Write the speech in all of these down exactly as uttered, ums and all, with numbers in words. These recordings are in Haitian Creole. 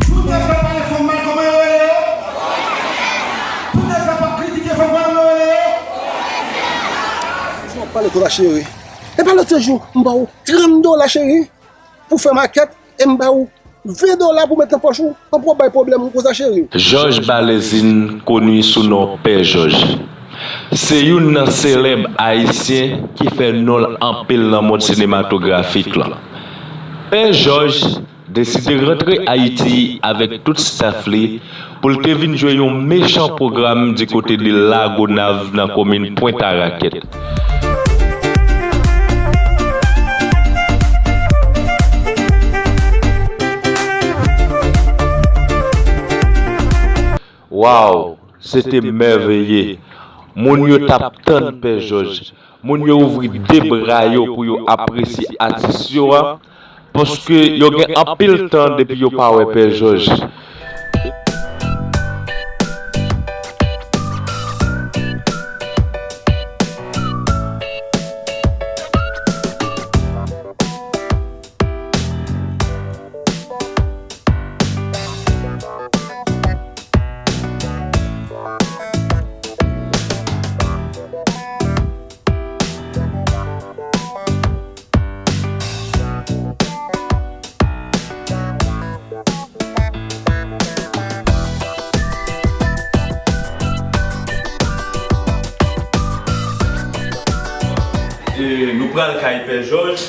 Tout nèg k ap pale fò m mal, kòman yo rele yo? Tout nèg k ap kritike fò m mal, kòman yo rele yo? Si w ap pale konsa, cheri, e pa lòt jou, m ba w trant dola, cheri, pou fè makèt, e m ba w ven dola pou met nan pòch ou, ann pran bay pwoblèm konsa, cheri. Jòj Balezin, koni sou non Pè Jòj, se youn nan selèb ayisyen ki fè non l anpil nan mond sinematografik lan. Pè Jòj deside rantre Ayiti avèk tout staff li pou l te vin jwe yon mechan pwogram di kote de Lagonav nan komin Pwent a Rakèt. Waw, se te mèveye. Moun yo t ap tann Pè Jòj. Moun yo ouvri de bra yo pou yo apresye atis yo a, paske yo gen anpil tan depi yo pa wè Pè Jòj. E, nou pral kay Pè Jòj.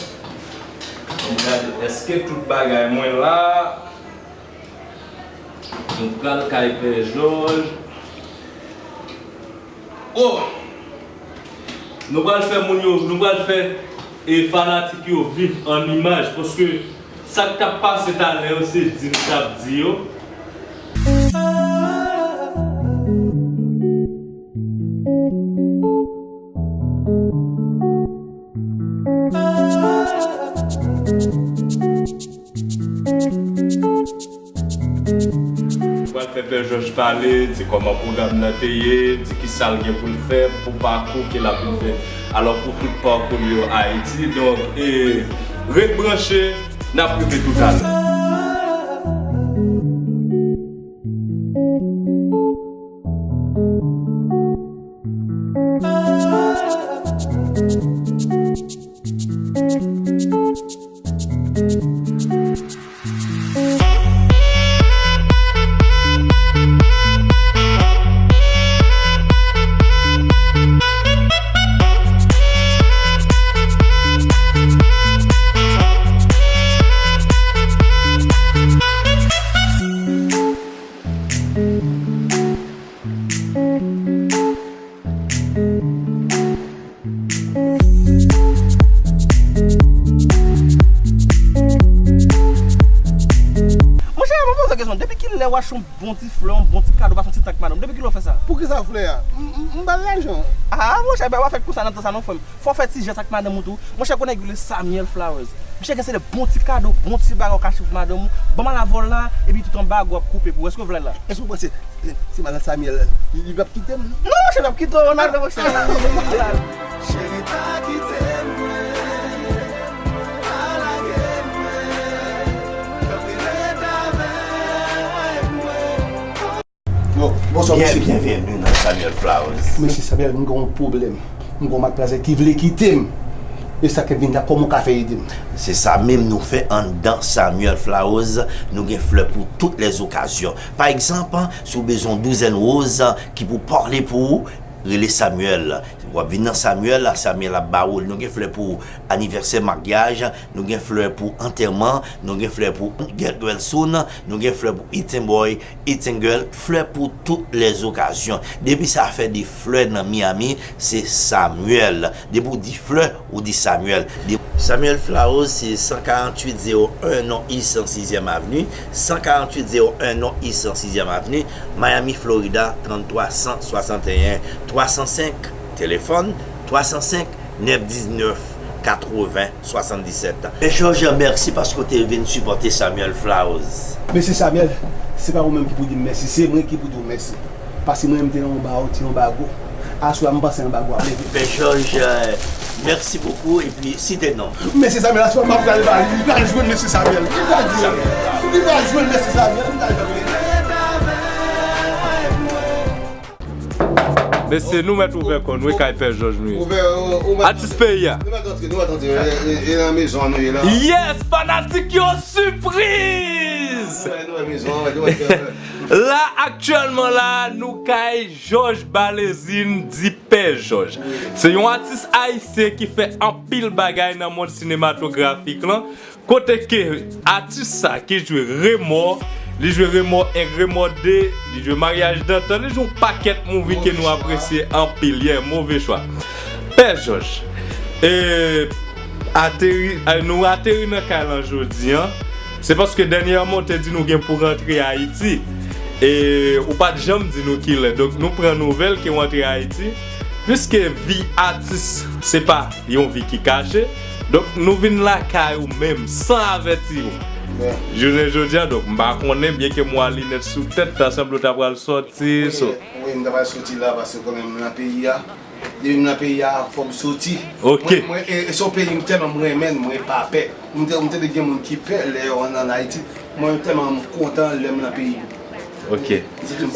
Ann gade, èske tout bagay mwen la? Nou pral kay Pè Jòj. Oh! Nou pral fè moun yo, nou pral fè, e, fanatik yo viv an imaj, paske sa k t ap pase talè yo, se di m t ap di yo. Pral fè Pè Jòj pale, di kòman pwogram nan te ye, di kisa l gen pou l fè, pou pakou ke l ap vin fè. Alò, pou tout pakou l yo Ayiti. Donk, e, ret branche, n ap rive toutalè. Monchè, mwen poze w kesyon, depi kilè w achte yon bon ti flè, yon bon ti kado, pa t yon ti tank madanm? Depi kilè w fè sa? Poukisa flè a? M, m, m ba l lajan. Ah, monchè, ben, w ap fè konsa nan tan sa non, frè m. Fò w fè ti jès ak madanm ou tou. Monchè, konnen rele Samuel Flowers. Monchè, gen se de bon ti kado, bon ti bagay w ka achte pou madanm ou. Ban m al avè w la, epi tout anba w ap koupe pou ou. Èske w vle l la? Èske w panse Se madan Samuel, li, li p ap kite m? Non, monchè, l ap kite w, Ronaldo, monchè. Cheri, pa kite mwen, pa lage mwen, tanpri ret avèk mwen. Bon, bonswa, mesye. Byen, byenveni nan Samuel Flowers. Mesye Samuel, m gen yon pwoblèm. M gen yon matmwazèl ki vle kite m. E sa k vin la, kòman w ka fè ede m? Se sa menm nou fè anndan Samuel Flowers. Nou gen flè pou tout lèzokazyon. Pa egzanp, si w bezwen yon douzèn woz ki pou pale pou ou, rele Samuel. W ap vin nan Samuel, Samuel ap ba ou l. Nou gen flè pou anivèsè, maryaj, nou gen flè pou antèman, nou gen flè pou get well soon, nou gen flè pou eating boy, eating girl, flè pou tout lèzokazyon. Depi sa afè de flè nan Miami, se Samuel. Depi w di flè, ou di Samuel. De- Samuel Flowers, se san karanntuit zewo en non East sizyèm Avni, san karanntuit zewo en non East sizyèm Avni, Miami, Florida, tranntwa san swasanteyen, twa san senk, telefòn, twa san senk, nèf diznèf, katreven swasanndisèt. Pè Jòj, mèsi paske w te vin sipòte Samuel Flowers. Mesye Samuel, se pa ou menm ki pou di m mèsi, se mwen ki pou di w mèsi. Paske mwen menm te nan yon ba-, ti yon bago. Aswè a, m panse anbago ap leve. Pè Jòj, mèsi bokou, epi site non. Mesye Samuel, aswè a, m ap pral ba li, li pral jwenn Mesye Samuel. Li pral jwenn, li pral jwenn Mesye Samuel, li pral jwenn. Mesye, nou mèt ouvè kò nou, e kay Pè Jòj nou ye. Atis peyi a. Nou mèt antre, nou mèt antre. E, e, e nan mezon an nou ye la. Yes, fanatik yo, sipriz! La, aktyèlman la, nou kay Jòj Balezin, di Pè Jòj. Se yon atis ayisyen ki fè anpil bagay nan mond sinematografik lan. Kote ke atis sa ki jwe Remò, li jwe Remò en, Remò de, li jwe Maryaj dantan, li jwe yon pakèt movie ke nou apresye anpil, yeah, Move Chwa. Pè Jòj, e, ateri, e, nou ateri nan kay lan jodi an, se paske dènyèman w te di nou gen pou rantre Ayiti, e ou pa t janm di nou kilè, donk nou pran nouvèl ke w antre Ayiti, piske vi atis se pa yon vi ki kache. Donk, nou vin lakay ou menm, san avèti ou. Jounen jodi a, donk, m pa konnen, byenke m wè linèt sou tèt, ta sanble w ta pral sòti, so. Wi, m ta pral sòti la, paske kanmenm m nan peyi a. Depi m nan peyi a, fò m sòti. Ok. Mwen, mwen, e, e se yon peyi m tèlman m renmen, mwen pa pè. M te, m tande gen moun ki pè lè yo ann, ann Ayiti. Mwen tèlman m kontan lè m nan peyi m. Ok.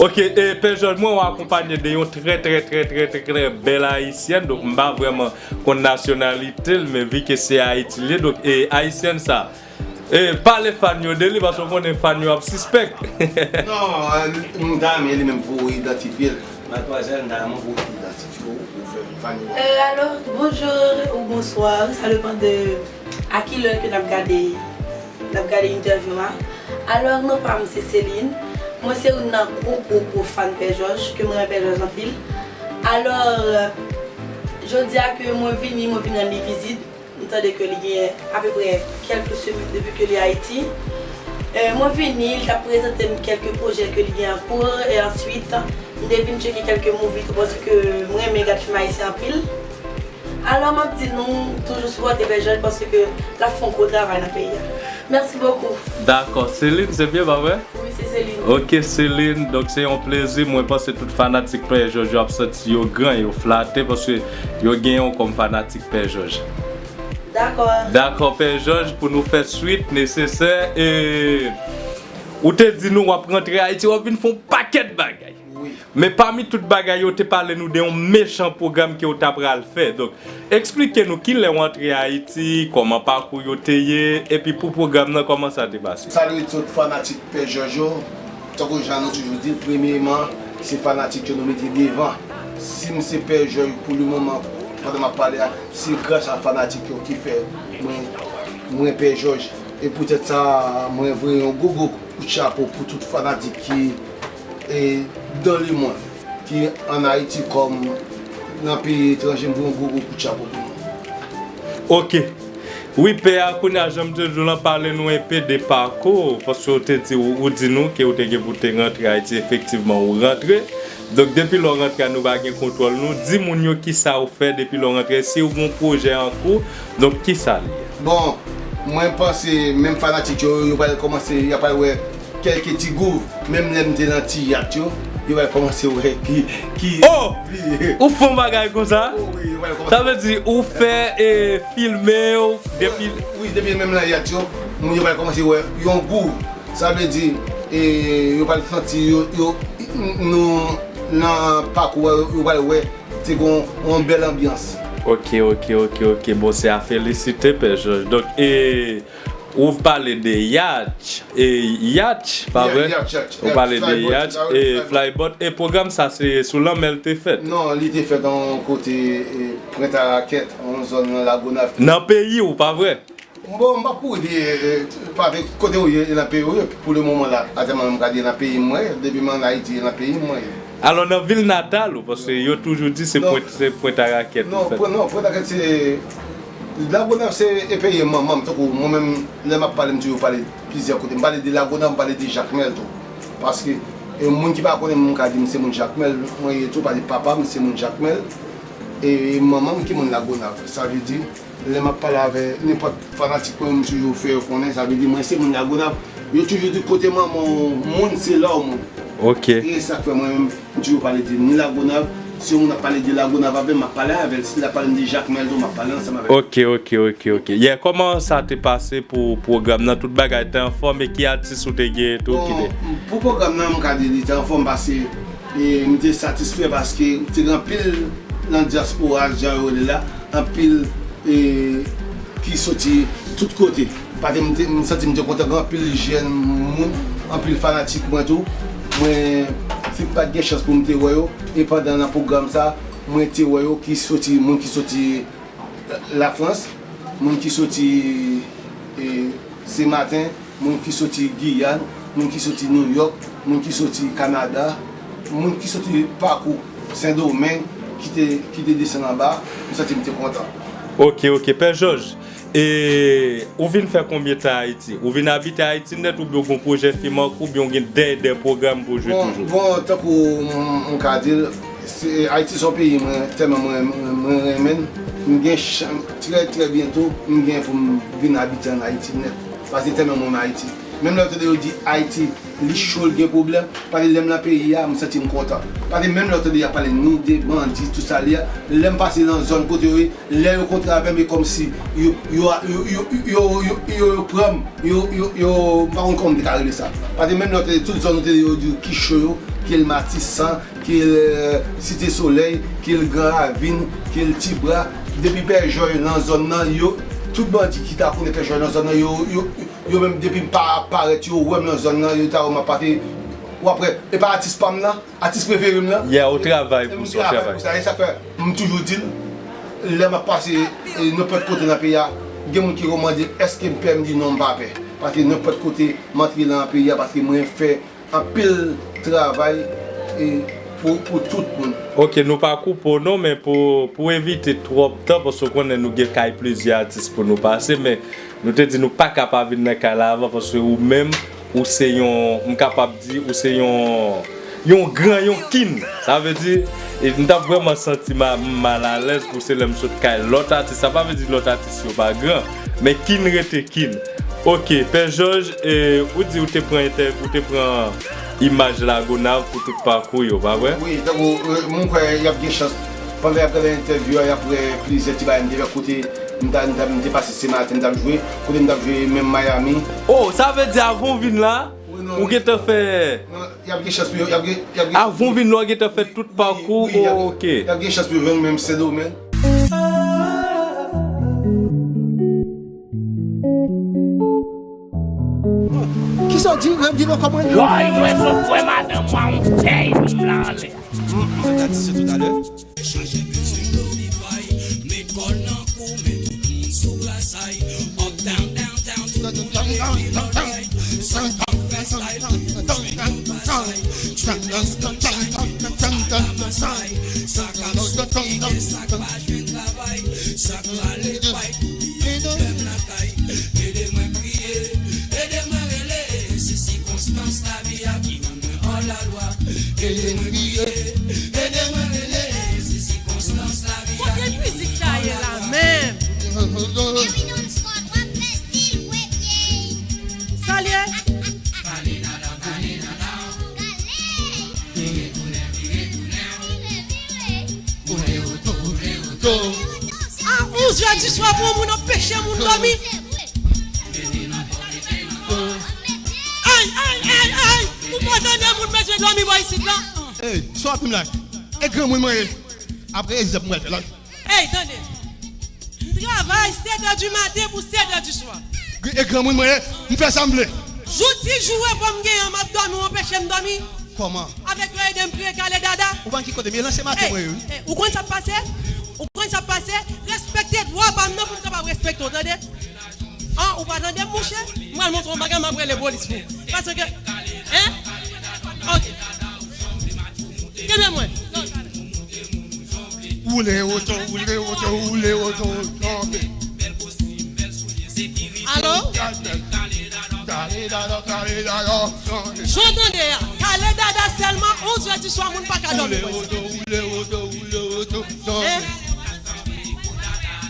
Ok, e, Pè Jòj, mwen w akonpanye de yon trè, trè, trè, trè, trè, trè bèl ayisyèn, donk m pa vrèman konn nasyonalite l, men vi ke se Ayiti l ye, donk, e, ayisyèn sa, e, pale fan yo de li, paske w konnen fan yo ap sispèk. Non, e, m ta renmen li menm pou idantifye l. Madmwazèl, m ta renmen pou idantifye w, pou fè fan yo. E, alò, bonjou ou bonswa, sa depann de a kilè ke n ap gade, n ap gade entèvyou a. Alò, non pa m se Celine. Mwen se youn nan gwo, gwo, gwo fan Pè Jòj, ke mwen renmen Pè Jòj anpil. Alò, jodi a ke mwen vini, mwen vin rann li vizit. M tande ke li gen apeprè kèlke semèn depi ke li Ayiti. E, mwen vini, li t ap prezante m kèlke pwojè ke li gen an kou, e answit, m te vin tcheke kèlke movie tou, paske mwen renmen gad fim ayisyen anpil. Alò, m ap di nou, toujou sipòte Pè Jòj paske l ap fè yon gwo travay nan peyi a. Mèsi bokou. Dakò. Celine, se byen, pa vre? Wi, se Celine. Ok, Celine, donk se yon plezi. Mwen panse tout fanatik Pè Jòj yo ap santi yo gran, yo flate, paske yo gen w kòm fanatik Pè Jòj. Dakò. Dakò, Pè Jòj, pou nou fè swit nesesè, e, ou te di nou w ap rantre Ayiti, w ap vin fè yon pakèt bagay. Wi. Men pami tout bagay yo, te pale nou de yon mechan pwogram ke w ta pral fè. Donk, eksplike nou kilè w antre Ayiti, kòman pakou yo te ye, epi pou pwogram nan, kòman sa te pase? Salye tout fanatik Pè Jòj yo. Tankou jan nou toujou di l, premyeman, se fanatik yo nou mete devan. Si m se Pè Jòj pou lemoman, pandan m ap pale a, se gras a fanatik yo ki fè mwen, mwen Pè Jòj. E poutèt sa, mwen voye yon gwo, gwo kout chapo pou tout fanatik ki e dan lemonn, ki ann Ayiti kòm nan peyi etranje, m voye yon gwo, gwo kout chapo pou nou. Ok. Wi, pè a, kounye a, jan m te di w lan, pale nou enpe de pakou w, paske w te di, ou, ou di nou ke w te gen pou te rantre Ayiti, efektivman, ou rantre. Donk, depi lè w rantre a, nou pa gen kontwòl nou. Di moun yo kisa w fè depi lè w rantre, si w gen yon pwojè an kou, donk, kisa l ye? Bon, mwen panse menm fanatik yo, yo pral kòmanse, y ap pral wè kèlke ti gouv, menm lè m te nan ti yat yo, yo pral kòmanse wè ki, ki... Oh! Ou fè yon bagay konsa? Oh, wi, yo pral kòmanse. Sa vle di ou fè, e, filme w depi... Wi, depi menm nan yat yo, moun yo pral kòmanse wè yon gouv. Sa vle di, e, yo pral santi yo, yo, nou, nan pakou a, yo pral wè, se gon yon bèl anbyans. Ok, ok, ok, ok. Bon, se a felisite, Pè Jòj. Donk, e, ou pale de yach, e, yach, pa vre? Ou pale de yach, e, flyboat. E pwogram sa, se sou lanmè l te fèt? Non, li te fèt yon kote, e, Pwent a Rakèt, yon zòn nan Lagonav. Nan peyi w, pa vre? Bon, m pa pou di, e, e, pa vre, kote w ye, e nan peyi w ye. Pou le moman la, atèman m ka di e nan peyi m mwen ye, depi m ann Ayiti, e nan peyi m mwen ye. Alò, nan vil natal ou, paske yo toujou di se Pwent, se Pwent a Rakèt ou fèt. Non, Pwent a Rakèt se, Lagonav se, e, peyi manman m, tankou mwen menm, lè m ap pale, m toujou pale plizyè kote. M pale de Lagonav, m pale de Jakmèl tou. Paske, e, moun ki pa konnen m, m ka di m se moun Jakmèl, mwen ye tou, paske papa m se moun Jakmèl. E manman m ki moun Lagonav. Sa vle di, lè m ap pale avè nenpòt fanatik mwen, m toujou fè yo konnen, sa vle di, mwen se moun Lagonav. Yo toujou di, kote manman w moun, se la w moun. Ok. E sa k fè mwen menm, m toujou pale de ni Lagonav. Si yon moun ap pale de Lagonav avè m, m ap pale avè l. Si l ap pale m de Jakmèl tou, m ap pale ansanm avè l. Ok, ok, ok, ok. Yeah, kòman sa te pase pou pwogram nan? Tout bagay te anfòm e ki atis ou te gen tou ki te? Bon, pou pwogram nan, m ka di li te anfòm paske e m te satisfè paske te gen anpil nan dyaspora, jan yo rele la, anpil e, ki soti tout kote. Paske m te, m santi m te kontan, gen anpil jèn moun, anpil fanatik mwen tou. Mwen, si m pa t gen chans pou m te wè yo, e pandan nan pwogram sa, mwen te wè yo ki soti, moun ki soti Lafrans, moun ki soti e, Senmaten, moun ki soti Giyàn, moun ki soti Nouyòk, moun ki soti Kanada, moun ki soti pakou Sendomeng, ki te, ki te desann anba, m santi m te kontan. Ok, ok. Pè Jòj, e, ou vin fè konbyen tan Ayiti? Ou vin abite Ayiti nèt oubyen ou gen pwojè fim an kou oubyen ou gen dè, dè pwogram pou jwe toujou? Bon, tankou m, m ka di l, se, Ayiti se yon peyi mwen tèlman mwen, mwen, mwen renmen l. M gen chan, trè, trè byento, m gen pou m vin abite ann Ayiti nèt. Paske tèlman mwen renmen Ayiti. Menm lè w tande yo di Ayiti, li cho, l gen pwoblèm, paske lè m nan peyi a, m santi m kontan. Paske menm lè w tande y ap pale nou de bandi, tout sa li a, lè m pase nan zòn kote yo ye, lè yo kontre avè m, e kòmsi yo, yo, yo pran m, yo, yo, yo, m pa konn kòman m te ka rele sa. Paske menm lè w tande tout zòn nou te yo di ki cho yo, ki l Matisan, ki l, e, Site Solèy, ki l Gran Ravin, ki l Tibwa, depi Pè Jòy nan zòn nan, yo, tout bandi ki ta konnen Pè Jòy nan zòn nan, yo, yo, yo menm depi m pa parèt, yo wè m nan zòn nan, yo ta wè m ap pase, w ap wè, e pa atis pa m nan, atis prefere m nan. Yeah, ou travay pou sa, ou travay pou sa. E sa k fè m toujou di l, lè m ap pase, e, nenpòt kote nan peyi a, gen moun ki remande èske m pè, m di non, m pa pè. Paske nenpòt kote m antre nan peyi a, paske mwen fè anpil travay, e, pou, pou tout moun. Ok, nou pa koupe w non, men pou, pou evite twòp tan, paske w konnen nou gen kay plizyè atis pou nou pase, men nou te di nou pa ka pa vin nan kay la avan, paske ou menm, ou se yon, m kapab di, ou se yon, yon gran, yon king. Sa vle di, e, m t ap vrèman santi ma-, m malalèz pou se lè m sot kay lòt atis. Sa pa vle di lòt atis yo pa gran, men king rete king. Ok, Pè Jòj, e, ou di ou te pran entè-, ou te pran imaj Lagonav pou tout pakou yo, pa vre? Wi, tankou, e, mwen kwè y ap gen chans, pandan y ap gade entèvyou a, y ap wè plizyè ti bagay m te fè kote m ta, m ta, m te pase Senmaten, m t ap jwe, kote m t ap jwe menm Miami. Oh, sa vle di avan w vin la, wi, non, ou gentan fè. Non, y ap gen chans pou yo, y ap gen, y ap gen. Avan w vin la, w gentan fè tout pakou? Wi, wi, y ap, oh, ok, y ap gen chans pou yo jwenn menm Sendomeng. Kisa w di? Redi non kòman li? Woy, mwen sot kwè madanm mwen yon fèy, m la anlè. Sa t ap di se toutalè. Chanje mizik glorify, met kò l nan kou, met tout moun sou brasay. Up, down, down, down, tout moun leve, feel alright. Sa k ap fè style, tout moun jwenn yon pasay. Jwenn nan style, jwenn nan style, alamasay. Sa k ap sote, gen sa k pa jwenn travay. Sa k prale bay, kouri, fè m lakay. Ede mwen kriye, ede mwen rele. Se sikonstans lavi a ki rann mwen hors la loi. Ede mwen kriye, ede mwen rele. Se sikonstans lavi a ki rann mwen hors la loi. Kote mizik sa ye la menm? Ewi, non, Scott, w ap fè stil, bwè pye. Sa l ye? Kale dada, kale dada. Kale. Vire tounen, vire tounen. Vire, vire. Boule oto, boule oto. A onz è di swa pou yon moun anpeche moun dòmi. Ay, ay, ay, ay. Ou pa tande moun bezwen dòmi bò isit la? Ey, sa w ap di m la? E granmoun mwen ye. Apre egzanp mwen fè la. Ey, tande. M travay sèt è di maten pou sèt è di swa. Gr-, e granmoun mwen ye, m fè sa m vle. Jou ti jou repo m genyen, m ap dòmi, ou anpeche m dòmi. Kòman? Avèk yo ede m kriye kale dada. Ou pa ki kote, m ye lanse maten mwen yo. Ey, ey, ou konn sa k pase? Ou konn sa k pase? Respekte dwa pa m nan pou m kapab respekte w, tande? An, ou pa tande m, monchè? M pral montre w yon bagay, m ap rele polis pou ou. Paske, en? Ok. Kenbe mwen. Woule oto, woule oto, woule oto, woule oto. Alo? Kale dada, kale dada, kale dada. Jan w tande a, kale dada sèlman, onz è di swa, moun pa ka dòmi konsa. Woule oto, woule oto, woule oto. Hein?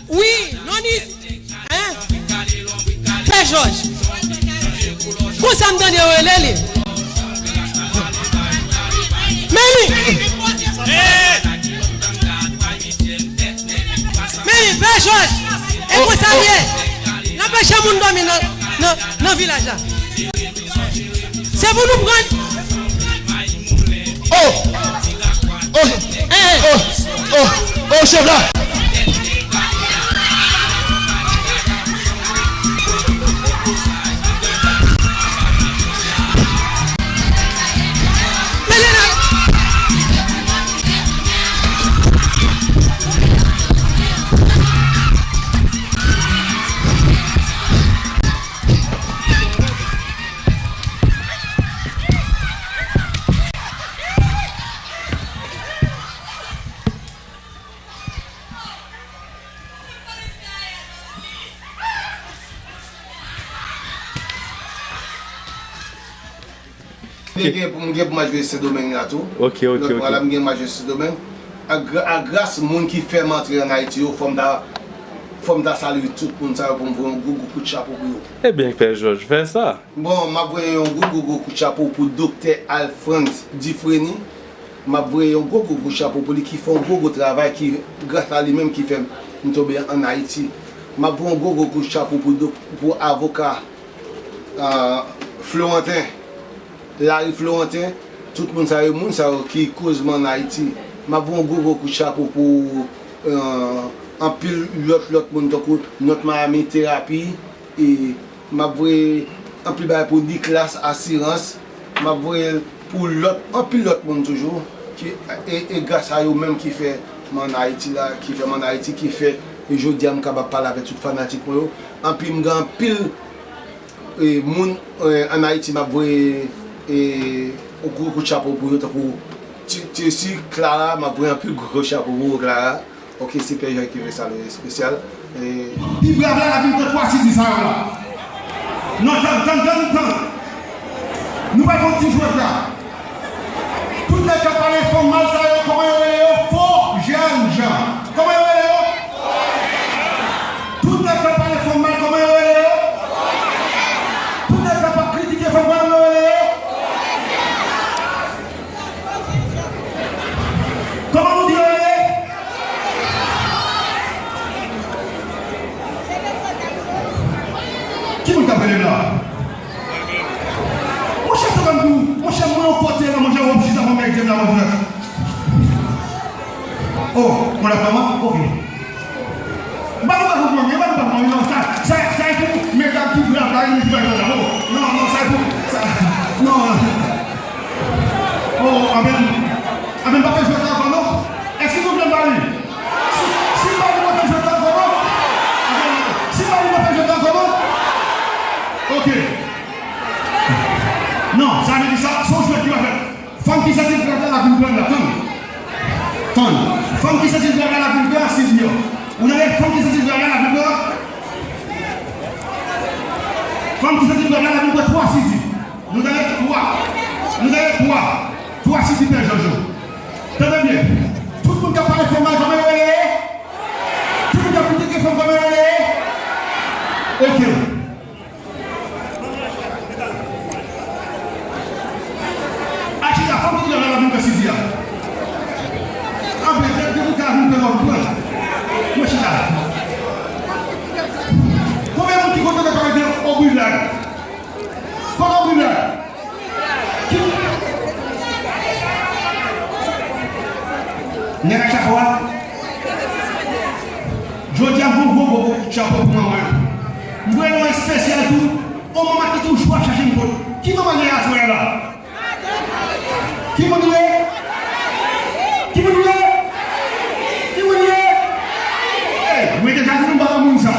Wi, non ni, hein? Pè Jòj. Konsa m tande yo rele li. Men li. Men li, Pè Jòj. E konsa l ye. N ap peche moun dòmi nan, nan, nan vilaj la. Se pou nou pran. Oh! Oh! Oh! Oh! Oh, chèf la! M gen pou, m gen pou m al jwe Sendomeng la tou. Ok, ok, ok. Lòt mwa la, m gen match jwe Sendomeng. Ak gra-, ak gras moun ki fè m antre ann Ayiti yo, fò m ta, fò m ta salye tout moun sa yo pou m voye yon gwo, gwo kout chapo pou yo. Ebyen, Pè Jòj, fè sa. Bon, m ap voye yon gwo, gwo, gwo kout chapo pou Doktè Alfrantz Dufresne. M ap voye yon gwo, gwo, gwo chapo pou li ki fè yon gwo, gwo travay ki, gras a li menm ki fè m tonbe ann Ayiti. M ap voye yon gwo, gwo kout chapo pou dok-, pou avoka, ah, Florentin, Larry Florentin, tout moun sa yo, moun sa yo ki koz m ann Ayiti. M ap voye yon gwo, gwo kout chapo pou, eh, anpil lòt, lòt moun tankou North Miami Therapy, e m ap voye anpil bagay pou Nicolas Assurance. M ap voye l pou lòt, anpil lòt moun toujou. Ki, e, e gras a yo menm ki fè m ann Ayiti la, ki fè m ann Ayiti, ki fè jodi a m kapab pale avèk tout fanatik mwen yo. Anpi m gen anpil, e, moun, e, ann Ayiti m ap voye, e, yon gwo kout chapo pou yo, tankou Ti-, Tesi, Clara, m ap voye anpil gwo kout chapo pou ou, Clara. Ok, se Pè Jòj ki voye salu espesyal. E, pi brav la, l ap vin pran twa sidi sa yo la. Non, tann, tann, tann, tann. Nou pral fè yon ti jwèt la. Tout nèg k ap pale fanm mal sa yo, kòman yo rele yo? Fo jènjan. Kòman yo rele yo? Tout nèg k ap pale fanm mal, kòman yo rele yo? Tout nèg k ap kritike fanm, kòman yo rele yo? Kòman nou di yo rele? Ki moun k ap rele m la? Monchè, tande m di w, monchè, mwen yon kote la, monchè, w ap chita pou mèt m la, monchè. Oh, mwen la, kòman? Ok. Ba nou pa konprann, ba nou pa konprann, non, sa, sa, sa e pou medam ki brav la, ki brav la, non, non, non, sa e pou, sa, non. Oh, anben, anben, pa fè jwèt la ankò, non. Èske nou vle m ba li? Si, si m ba li, pa fè jwèt la ankò, non. Anben, si m ba li, pa fè jwèt la ankò, non. Ok. Non, sa vle di sa, se yon jwèt ki pa fèt. Fanm ki santi l grav la, l ap vin pran l la. Tann. Tann. Fanm ki santi l grav la, l ap vin pran sidi an. Ou tande? Fanm ki santi l grav la, l ap vin pran. Fanm ki santi l grav la, l ap vin pran twa sidi. Nou tande? Twa. Nou tande? Twa. Twa sidi Pè Jòj yo. Tande byen. Tout moun k ap pale fanm mal, kòman yo rele? Tout moun k ap kritike fanm, kòman yo rele? Ok. Achita, fanm ki te la, la vin pran sidi a. Anben, depi ou ka vin pran, ou pran. Mwen chita. Konbyen moun ki kontan de pale de Obri Blag? Fòk Obri Blag. Ki nèg ak chapo a? Jodi a, m gon gwo, gwo, gwo kout chapo pou manman. M voye yon espesyal tou. On manman ki toujou ap chache m pot. Ki manman li ye aswè a la? Ki moun li ye? Ki moun li ye? Ki moun li ye? Ey, mwen deja di nou pa nan moun sa.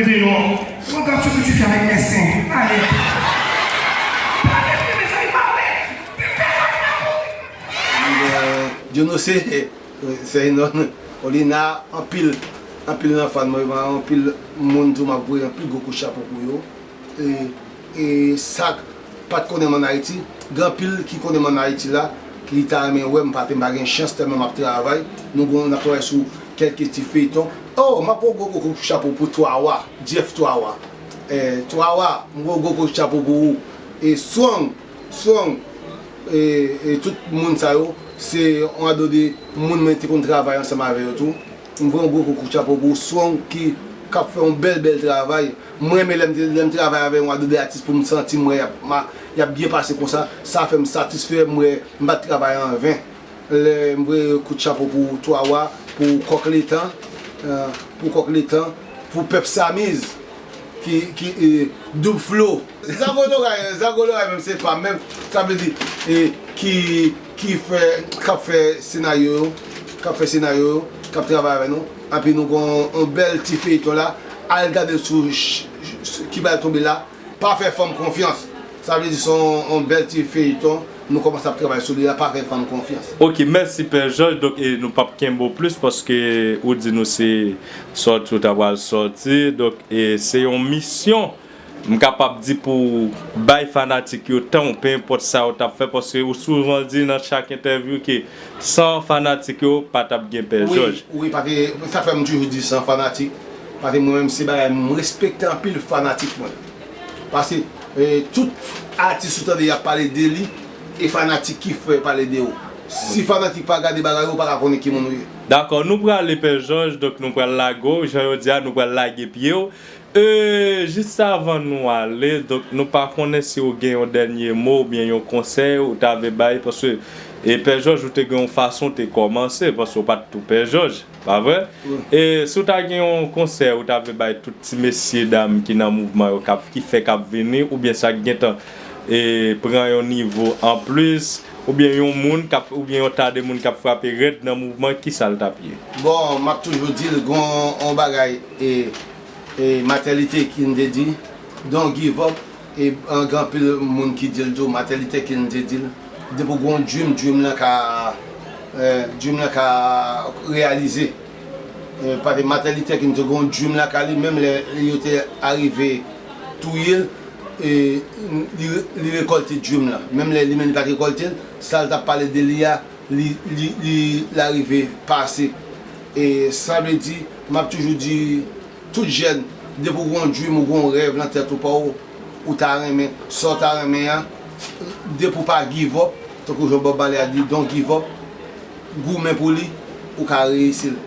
Regarde ce que tu fais avec mes seins. Allez. Parlez plus, mes amis, parlez. Djono se se non. Olina, anpil anpil nan fan mwen, anpil moun tou m ap voye anpil gwo kout chapo pou yo. E, e sa k pa t konnen m ann Ayiti, gen anpil ki konnen m ann Ayiti la, ki ta renmen wè m, pa te m pa gen chans tèlman m ap travay. Nou gon n ap travay sou kèlke ti feyton. Oh, m ap voye gwo gwo kout chapo pou Twawa, Jeff Twawa. Eh, Twawa, m voye gwo kout chapo pou ou. E Strong, Strong, e, e tout moun sa yo, se yon ado de moun mwen te konn travay ansanm avè yo tou. M voye yon gwo kout chapo pou Strong ki k ap fè yon bèl bèl travay. Mwen renmen lè m lè m travay avè yon ado de atis pou m santi m wè y ap, ma, y ap byen pase konsa. Sa fè m satisfè, m wè m pa t travay an ven. Lè m voye kout chapo pou Twawa, pou Kòk Letan, eh, pou Kòk Letan, pou Pèp Samiz, ki, ki, eh, Doub Flo. Zago Loray, Zago Loray menm se pa m menm, sa vle di, eh, ki, ki fè, k ap fè senaryo yo, k ap fè senaryo yo, k ap travay avè nou. Epi nou gon yon bèl ti feyton la, al gade l sou ch- ch- ki bay tonbe la, Pa fè fanm konfyans. Sa vle di se yon, yon bèl ti feyton. Nou kòmanse ap travay sou li la, pa fè fanm konfyans. Ok, mèsi Pè Jòj. Donk, e, nou p ap kenbe w plis paske ou di nou se sòti ou ta pral sòti. Donk, e, se yon misyon, m kapab di, pou bay fanatik yo tan w, pe enpòt sa yo t ap fè, paske ou souvan di nan chak entèvyou ke san fanatik yo pa t ap gen Pè Jòj. Wi, wi, paske sa fè m toujou di san fanatik, paske mwen menm se bagay m respekte anpil fanatik mwen. Paske, eh, tout atis ou tande y ap pale de li, e fanatik ki fè pale de ou. Si fanatik pa gade bagay ou, ou pa ka konnen ki moun ou ye. Dakò, nou prale Pè Jòj, donk nou pral lage w, jan yo di a, nou pral lage pye w. E, jis avan nou ale, donk nou pa konnen si ou gen yon dènye mo oubyen yon konsèy ou ta vle bay, paske, e, Pè Jòj, ou te gen yon fason w te kòmanse, paske ou pa t tou Pè Jòj. Pa vre? E si w ta gen yon konsèy ou ta vle bay tout ti mesye dam ki nan mouvman yo k ap, ki fèk ap vini, oubyen sa k gentan, e, pran yon nivo anplis, oubyen yon moun k ap, oubyen yon ta de moun k ap frape rèd nan mouvman, kisa l t ap ye? Bon, m ap toujou di l, gon yon bagay, e, e, Martin Luther King te di, Don't give up. E gen anpil moun ki di l tou, Martin Luther King te di l, depi w gen yon dream, dream lan ka, eh, dream lan ka reyalize. Eh, paske Martin Luther King te gen yon dream lakay li, menm lè yo te arive touye l, eh, li, li rekòlte dream lan. Menm lè li menm li pa t rekòlte l, sa l t ap pale de li a, li, li, li, l arive pase. E sa vle di, m ap toujou di, tout jèn, depi w gen yon dream, ou gen yon rèv nan tèt ou pa w, ou ta renmen, sa w ta renmen an, depi w pa give up, tankou jan Bob Marley a di, don't give up, goumen pou li, ou ka reyisi l.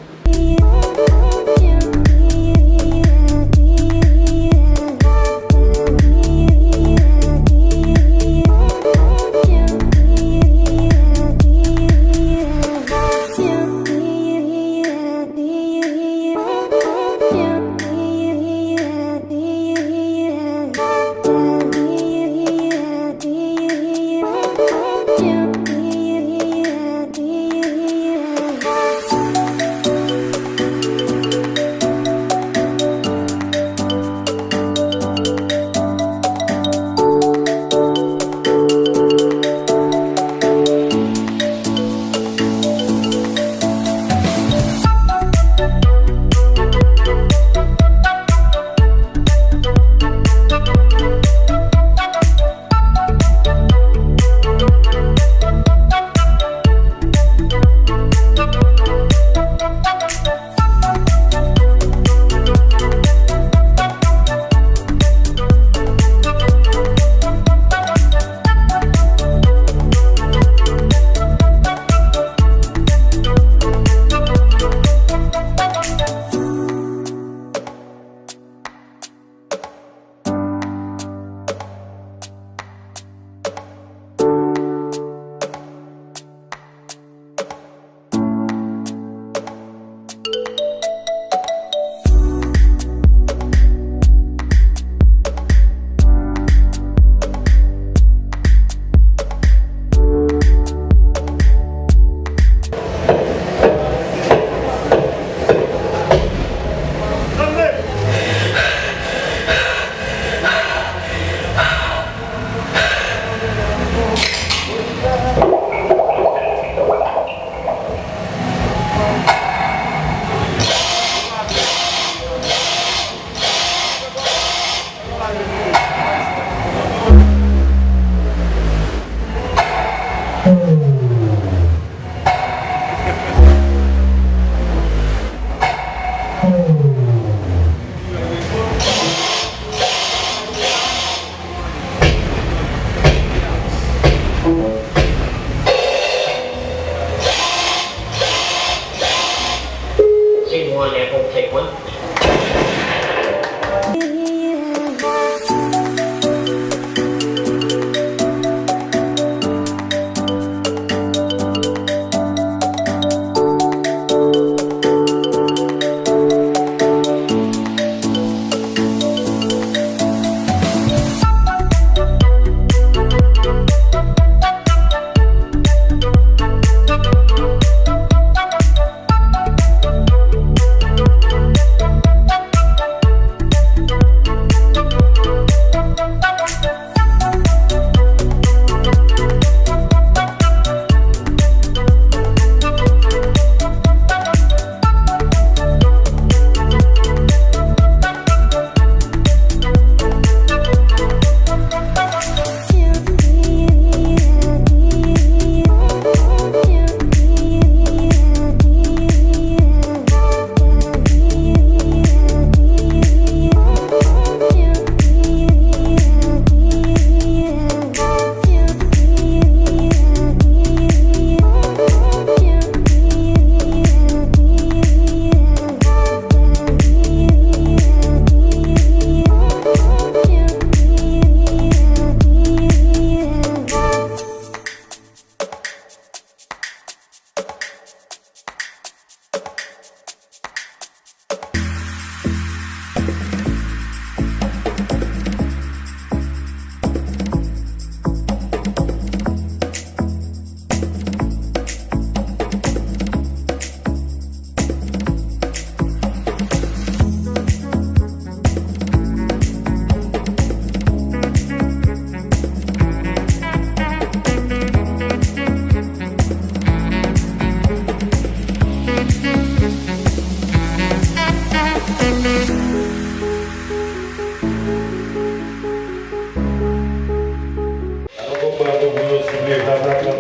Ankò, bravo pou yo, souple. Bla, bla, bla.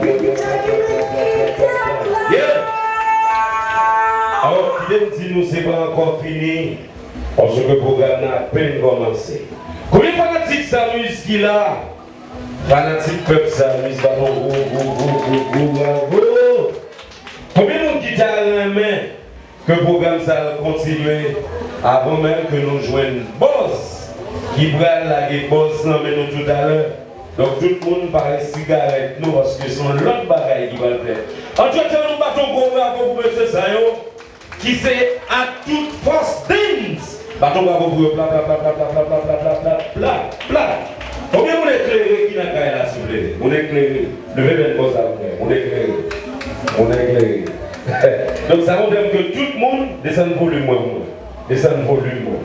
Yeah! Alò, kite m di nou, se pa ankò fini, paske pwogram nan apèn kòmanse. Konbyen fanatik Samuz ki la? Fanatik pèp Samuz, baton gwo, gwo, gwo, gwo, gwo bravo! Konbyen moun ki ta renmen ke pwogram sa a kontinye avan menm ke nou jwenn bòz ki pral lage bòz nan men nou toutalè. Donk, tout moun pare sigarèt nou, paske se yon lòt bagay ki pral fèt. Antretan, nou bat yon gwo bravo pou mesye sa yo, ki se A Tout Fòs Dance. Bat yon bravo pou yo, pla, pla, pla. Konbyen moun eklere ki nan kay la, souple? Moun eklere. Leve men bò sa pou mwen. Moun eklere. Moun eklere. Donk, sa montre m ke tout moun desann volim mwen pou mwen. Desann volim mwen.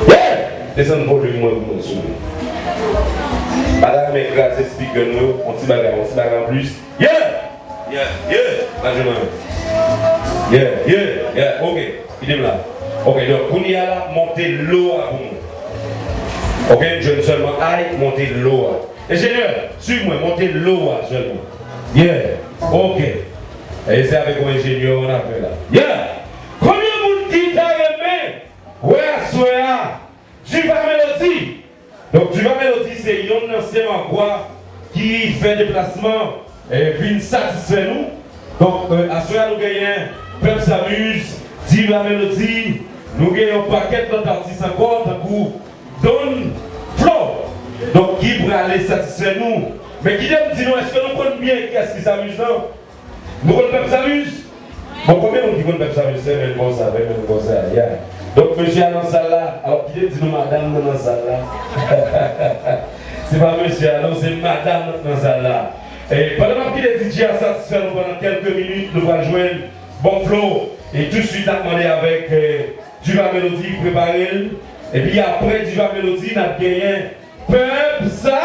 Yeah! Desann volim mwen pou mwen, souple. Pa ta renmen kraze speaker nou yo, yon ti bagay, yon ti bagay anplis. Yeah! Yeah, yeah! Pa jwe mwen. Yeah, yeah, yeah, ok. Kite m la. Ok, donk, kounye a la, monte low a pou mwen. Ok, m jwenn sèlman high, monte low a. Enjenyè, swiv mwen, monte low a sèlman. Yeah, ok. E se avèk yon enjenyè w ap fè la. Yeah! Konbyen moun ki ta renmen wè aswè a Diva Melody? Donk, Diva Melody se yonn nan ansyen Magwa ki fè deplasman, eh, vin satisfè nou. Donk, eh, aswè a nou genyen Pep Samuz, Diva Melody, nou gen yon pakèt lòt atis ankò, tankou Don Flo. Donk, ki prale satisfè nou. Men kite m di nou, èske nou konn byen kiyès ki Samuz lan? Nou konn Pep Samuz? Bon, konbyen moun ki konn Pep Samuz? Fè men konsa, fè men konsa, yeah. Donk, mesye a nan sal la. Alò, kite m di nou, madanm nan nan sal la. Se pa mesye a, non, se madanm nan nan sal la. E pandan m ap kite D J a satisfè nou pandan kèlke minit, nou pral jwenn Bon Flo. E touswit, n ap mande avèk, eh, Diva Melody prepare l. Epi apre Diva Melody, n ap genyen Pep Sa.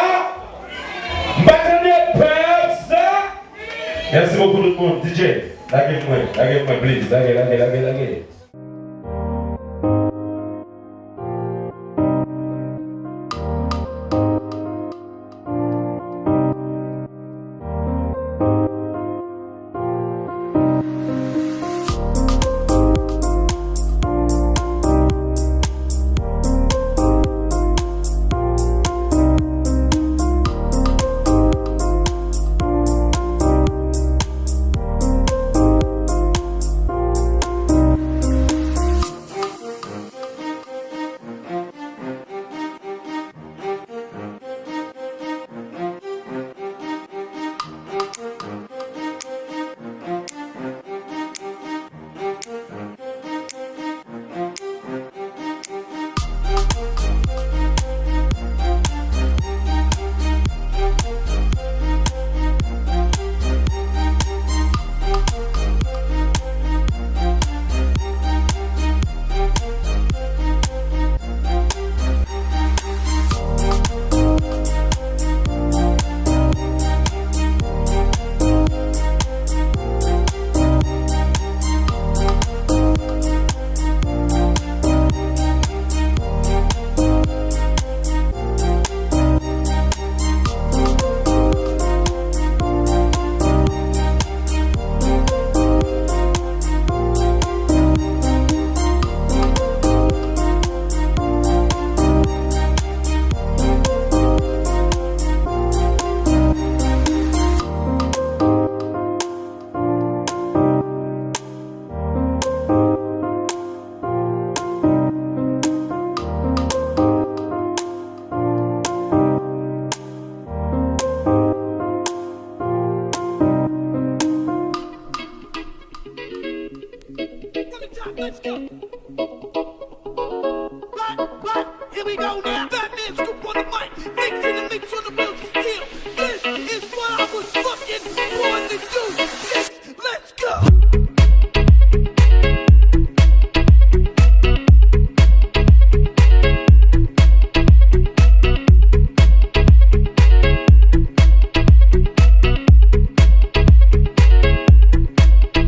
M pa tande Pep Sa. Mèsi bokou tout moun. D J, lage pou mwen, lage pou mwen, please. Lage, lage, lage, lage. But, but, here we go now. Fatman Scoop on the mic, mixing the mix on the wheels of steel. This is what I was fucking born to do. Let's, let's go.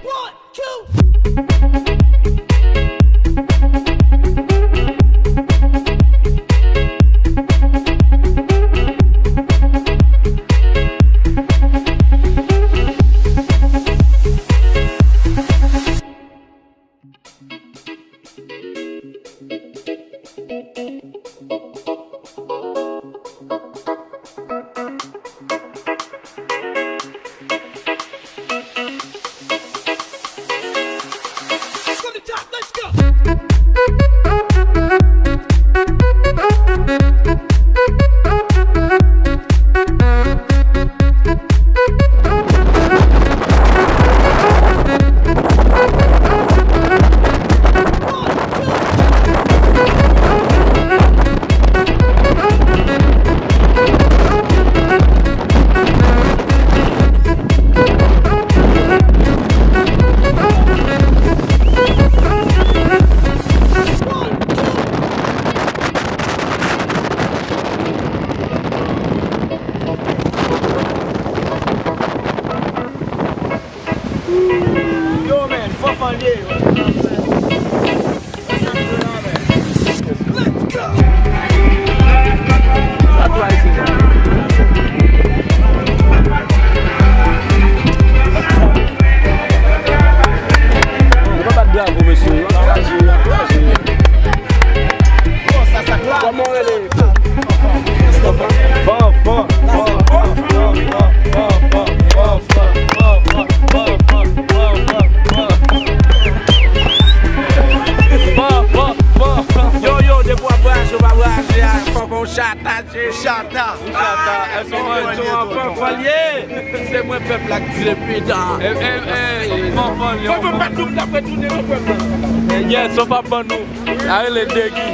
One, two. From the top, let's go. Yo, man, Fanfan ye. Let's go! Sa tou Ayisyen sa. Yo pa bat bravo, mesye. Yo pa jere, yo pa jere. Kòman w rele? Fanfan. Yo, yo, depi w ap vwayaje, w pa vwayaje a, fò w chata, chata. Chata, èske w konprann tonton? Fanfan ye. Se mwen pèp la k di depi tan. E, e, e, Fanfan ye. Fanfan pa t doub la, fè tounen nan pèp la. Yes, Fanfan ban nou. Sa rele degi.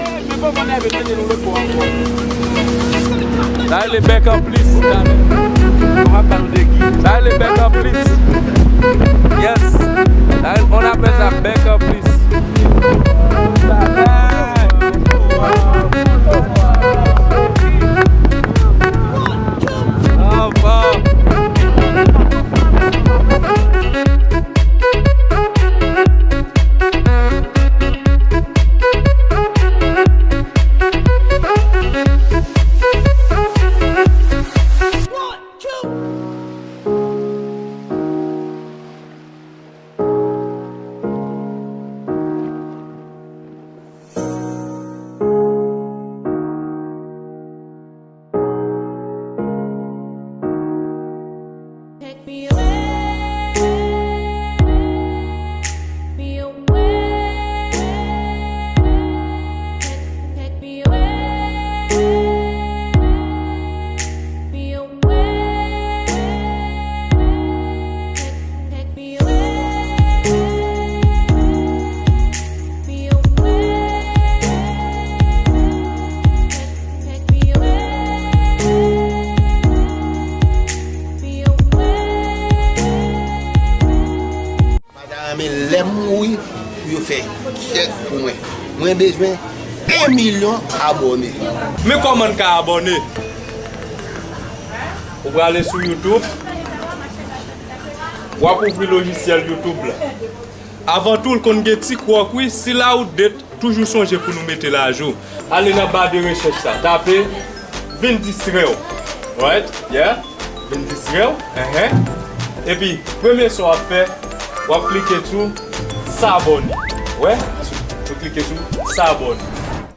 Sa rele bèk an plis. Sa rele bèk an plis. Yes. Sa rele, on appelle ça bèk an plis. Mwen ta renmen lè m mouri pou yo fè kèk pou mwen. Mwen bezwen en milyon abòne. Men kòman n ka abòne? Ou prale sou YouTube, w ap ouvri lojisyèl YouTube la. Avan tou, l konn gen ti kwòk, wi, sila ou det, toujou sonje pou nou mete l ajou. Ale nan ba de rechèch sa, tape Vin Distrè w. Right? Yeah? Vin Distrè w. Enhen. Epi, premye sa w ap fè, w ap klike sou s'abonner. Wè? Ou klike sou s'abonner.